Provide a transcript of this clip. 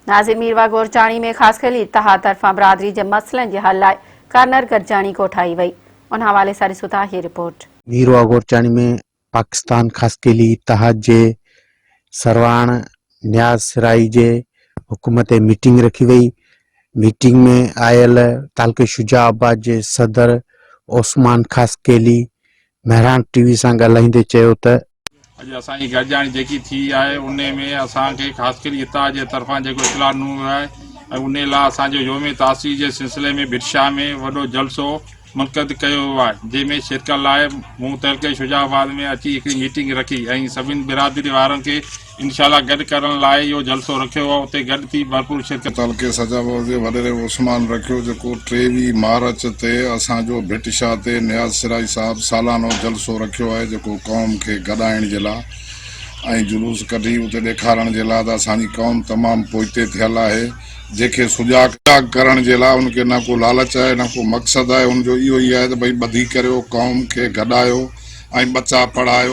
ناظر ميرواھ گورچاڻي ۾ خاصخيلي اتحاد طرفان برادري جي مسئلن جي حل لاء ڪارنر گڏجاڻي ڪوٺائي وئي ان حوالي سان ڏسو ٿا هي رپورٽ. ميرواھ گورچاڻي ۾ پاڪستان خاصخيلي اتحاد جي سرواڻ نياز سرائي جي حڪم تي ميٽنگ رکي وئي ميٽنگ ۾ آيل تعلقي شجاع آباد جي صدر عثمان خاصخيلي مهراڻ ٽي وي سان ڳالهائيندي چيو ته. اڄ اسان جي گڏجاڻي جيڪي ٿي آهي انهي ۾ اسان کي خاص ڪري اتحاد جي طرفان جيڪو اطلاع ڏنو ويو آهي ۽ انهي لاء اسان جو يوم تاسيس جي سلسلي ۾ ڀٽ شاهه ۾ وڏو جلسو منعقد ڪيو ويو آهي جنهن ۾ شرڪت لاء مون تعلقي شجاع آباد ۾ اچي هڪڙي ميٽنگ رکي ۽ سڀني برادري وارن کي انشاء الله گڏ ڪرڻ لاء اهو جلسو رکيو ويو اتي گڏ ٿي ڀرپور شرڪت تعلقي سجاول جي وڏيري عثمان رکيو جيڪو 23 مارچ تي اسان جو ڀٽ شاهه تي نياز سرائي صاحب سالانو جلسو رکيو آهي جيڪو قوم کي گڏائڻ جي لا ۽ جلوس ڪڍي اتي ڏيکارڻ جي لا ته اسان جي قوم تمام پوئتي ٿيل آهي جنهن کي سجاڳ ڪرڻ جي لا ان کي نه ڪو لالچ آهي نه ڪو مقصد آهي ان جو اهو ئي آهي ته ڀئي ٻڌي ڪريو قوم کي گڏايو ۽ ٻچا پڙهايو.